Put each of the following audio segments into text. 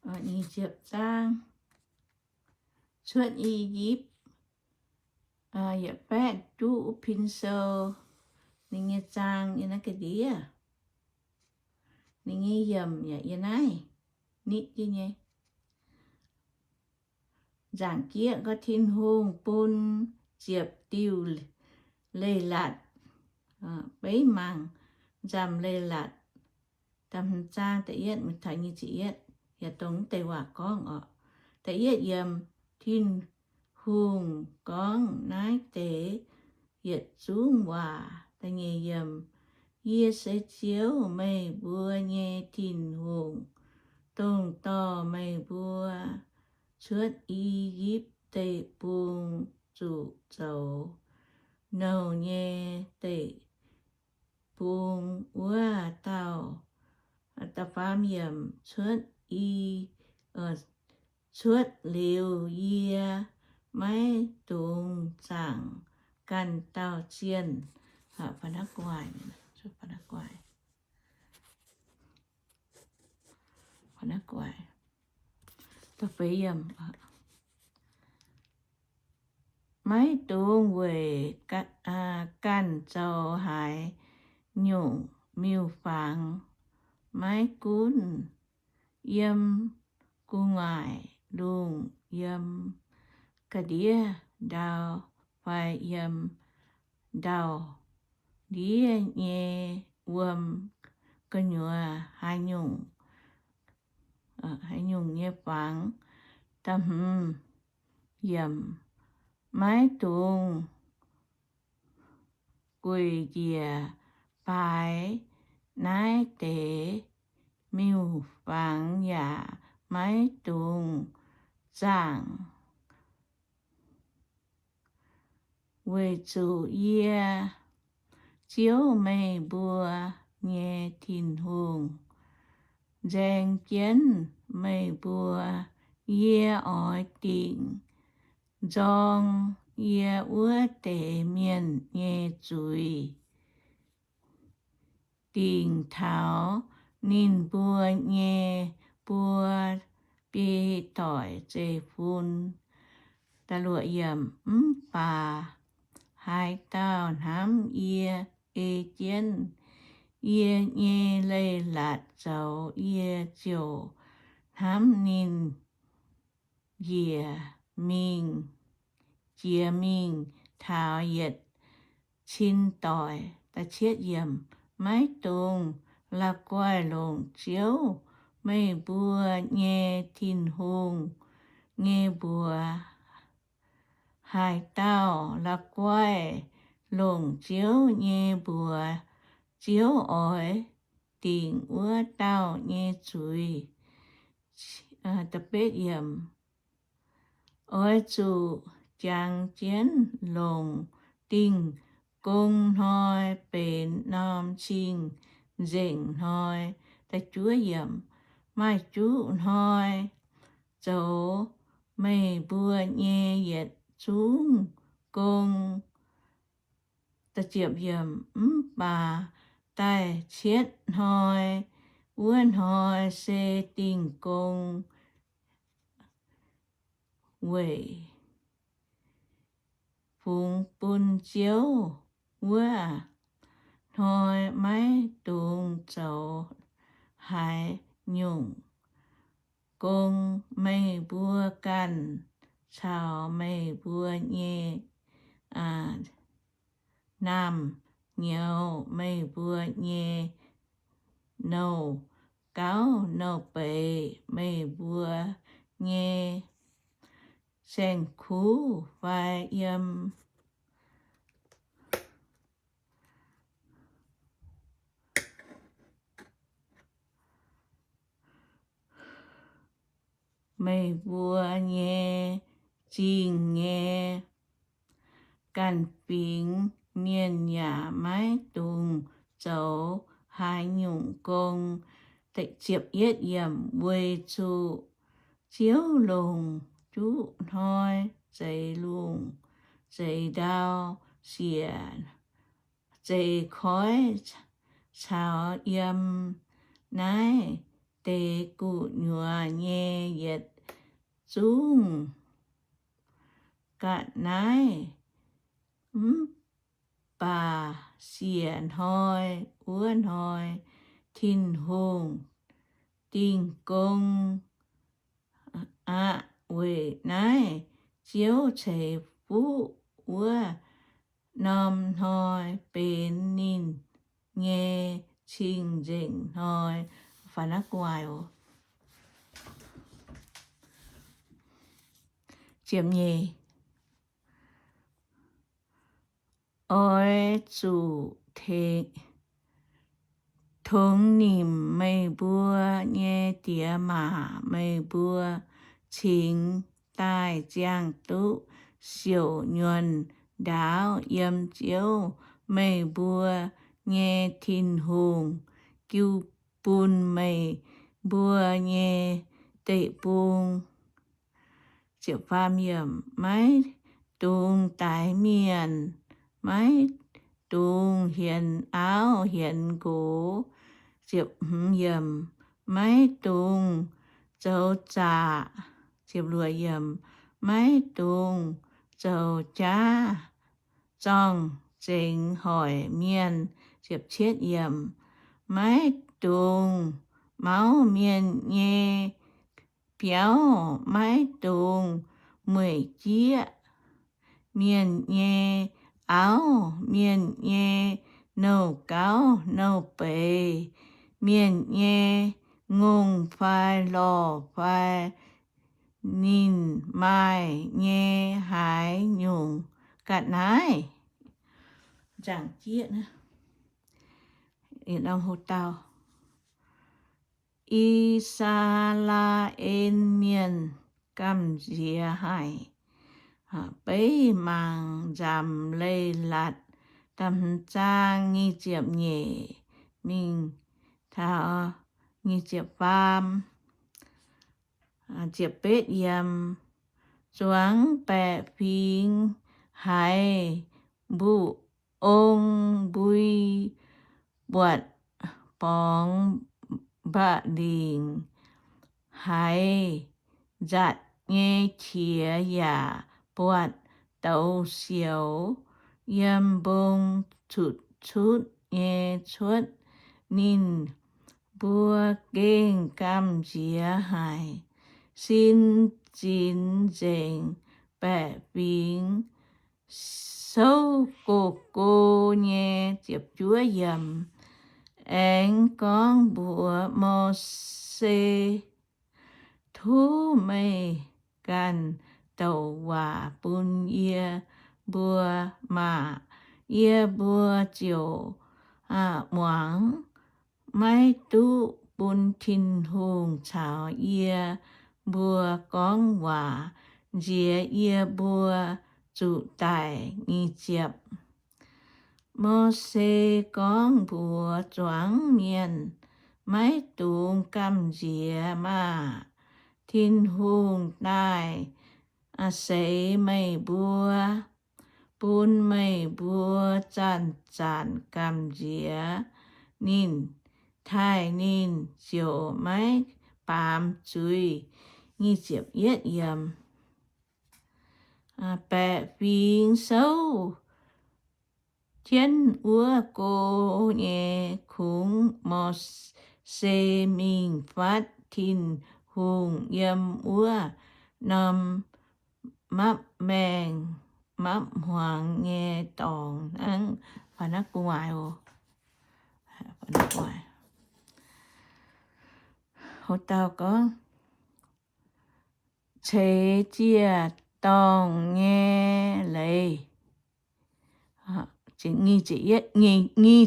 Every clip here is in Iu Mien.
Nyic ziepc zaang, Cuotv I^yipv, yietc baeqv juqv pin sou, ninh nyei zaang yiem naaiv ga'ndiev, ninh nyei yiemc yaac yiem naaiv, nitv jienv nyei. Nzaangc jieqv gorngv Tin-Hungh bun ziepc diuh leiz-latc, beiv mangc nzamc leiz-latc. Da'hmz zaang da'yietv mingh taux nyic ziepc yietv, yaac dongh deix waac gorngv oc. Da'yietv yiemc, Tin-Hungh gorngv naaiv deix yietc zungv waac. Da'nyeic yiemc, Yie se Ziouv, meih mbuo nyei Tin-Hungh, dongh dorh meih mbuo cuotv I^yipv Deic-Bung zuqc zoux nouh nyei deic-bung wuov dauh. Da'faam yiemc, cuotv i, cuotv liuz yie maiv dungx zaangc ganh dauh zienh. Maiv dungx weic ganh zoux haaix nyungc miuc-fangx, maiv gunv yiem gu'nguaaic lungh, yiem ga'ndiev ndau, fai yiem ndau-ndiev nyei wuom gu'nyuoz, haaix nyungc, haaix nyungc nyei fangx. Da'hmz yiemc, maiv dungx gueic njiec baaix naaiv deix miuc-fangx, yaac maiv dungx zaangc, weic zuqc yie, Ziouv, meih mbuo nyei Tin-Hungh, nzaeng jienv meih mbuo. Yie oix dingc nzorng yie wuov deix mienh nyei zuiz, dingc taux ninh mbuo nyei buo biei doic zeiv-fun. Mv baac haaix dauh hnamv yie, ei jienv yie nyei leiz-latc zoux, yie ziouc hnamv ninh njiec mingh, jiex mingh taux yietc cin doic. Maiv dungx la'guaih longc Ziouv, meih mbuo nyei Tin-Hungh, nyei mbuox. Haaix dauh la'guaih longc Ziouv nyei mbuox, Ziouv oix dingc wuov dauh nyei zuiz. Oix zuqc jangx jienv longc Dingh Gong Hnoi benx norm cing-nzengc hnoi. Maaih juqv hnoi zoux meih mbuo nyei yietc zungv gong. Mv baac da'cietv hnoi, wuov hnoi se Dingh Gong, weic fungx bun Ziouv. Wuov hnoi maiv dungx zoux haaix nyungc gong. Meih mbuo ganh caux meih mbuo nyei naamh nyouz, meih mbuo nyei nouh gauv nouh beiz, meih mbuo nyei saeng-kuv fai yiem meih mbuo nyei zingh nyei ganh fingx mienh yaac maiv dungx zoux haaix nyungc gong. Weic zuqc Ziouv longc juqv hnoi zeix lungh zeix ndau, siec zeix koiv caux yiem naaiv deix gu'nyuoz nyei yietc zungv ga'naaiv. Mv baac siec hnoi wuov hnoi Tin-Hungh dingh gong aqv. Weic naaiv Ziouv ceix fuqv wuov norm hnoi benx ninh nyei cing-nzengc hnoi. Ziepc nyeic. Oix zuqc tongx nimc meih mbuo nyei diex maac, meih mbuo cingx daaih ziangh duqv siouc nyuonh ndaauv yiem Ziouv, meih mbuo nyei Tin-Hungh, jiu bun meih mbuo nyei deic-bung. Maiv dungx daix mienh, maiv dungx hienx auv hienx nqox. Maiv dungx zoux zaqc. Maiv dungx zoux jaav zorng-zengx hoic mienh. Maiv dungx mauv mienh nyei biauv, maiv dungx mueic jieqv mienh nyei auv, mienh nyei nouh gauv nouh beiz, mienh nyei ngongh fai lorh fai ninh maaih nyei haaix nyungc ga'naaiv. I^saa^laa^en Mienh Gamh Nziex Haic. Beiv mangc Nzamc Leiz-Latc da'hmz zaang nyic ziepc nyeic mingh taux nyic ziepc faam. Zuangx baeqc fingx haiz mbu'ong mbui, buatc borngz mba'lingc, haiz nzatc nyei qiex yaac buatc douz sioux yiem mbong cutv-cutv nyei cuotv. Ninh mbuo gengh gamh nziex haic. Sin zinx nzengc baeqc fingx souv go-go nyei. Aengx gorngv mbuox Mose, Tov meih ganh douc waac bun yie mbuo maah! Yie mbuo ziouc muangx. Maiv duqv bun Tin-Hungh caux yie mbuo gorngv waac, nziex yie mbuo zuqc daic. Mose gorngv mbuox zuangx mienh, Maiv dungx gamh nziex maah! Tin-Hungh daaih seix meih mbuo, bun meih mbuo zanc-zanc gamh nziex ninh, taaih ninh ziouc maiv baamz zuiz. Baeqc fingx souv jienv wuov go nyei, kungx Mose mingh fatv Tin-Hungh yiem wuov norm mapv maengh mapv hmuangx nyei dorngx hnangv. Ceix ziec-dorngh nyei leiz. Nyic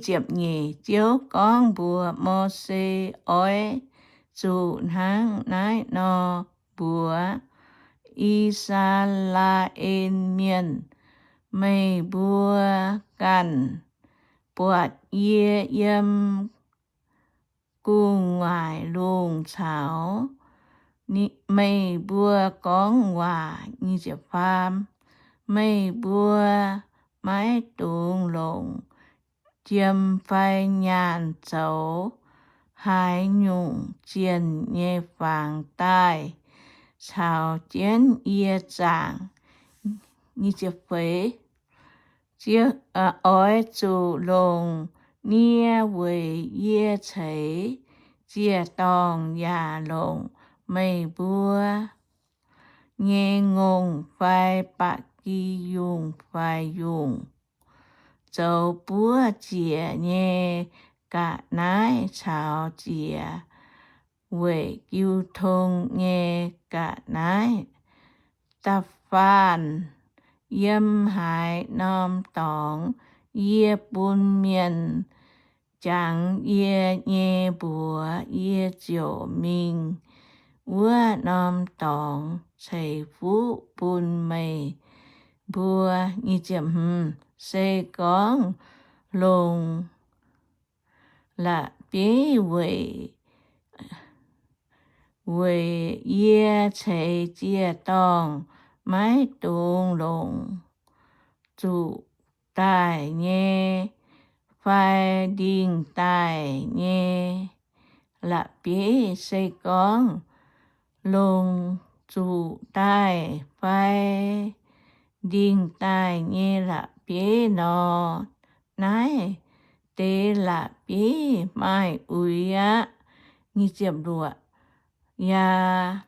ziepc nyeic. Ziouv gorngv mbuox Mose, Oix zuqc hnangv naaiv nor mbuox I^saa^laa^en Mienh, Meih mbuo ganh buatc yie yiem gu'nguaaic lungh caux meih mbuo gorngv waac. Meih mbuo maiv dungx longc jiem fai nyaanh zoux haaix nyungc zienh nyei fangx daaih caux jienv yie zaangc. Oix zuqc longc nie weic yie ceix ziec-dorngh yaac longc meih mbuo nyei ngongh fai ba'gi yungh fai yungh zoux buov ziec nyei ga'naaiv caux ziec weic jiu tong nyei ga'naaiv. Da'faanh yiem haaix norm dorngx yie bun mienh jangx yie nyei mbuox, yie ziouc mingh wuov norm dorngx ceix fuqv bun meih mbuo. Se gorngv longc la'bieiv weic, weic yie ceix ziec-dorngh, maiv dungx longc zuqc daaih nyei fai ndingh daaih nyei la'bieiv. Se gorngv longc zuqc daaih fai ndingh daaih nyei la'bieiv nor, naaiv deix la'bieiv maaih uix aqv. Yaac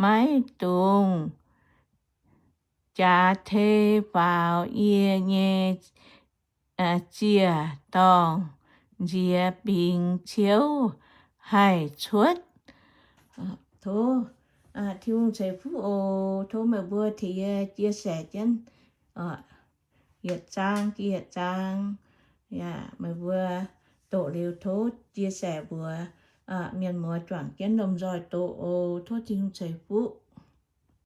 maiv dungx jaax tei faaux yie nyei ziec-dorngh nziex bingx ciouv haih cuotv. Tov Tin-Hungh ceix fuqv oc. Tov meih mbuo tengx yie chia sẻ jienv yietc zaang, yietc zaang. Yaac meih mbuo doqc liuz tov chia sẻ mbuox mienh muoz juangc jienv lomh nzoih doqc oc. Tov Tin-Hungh ceix fuqv.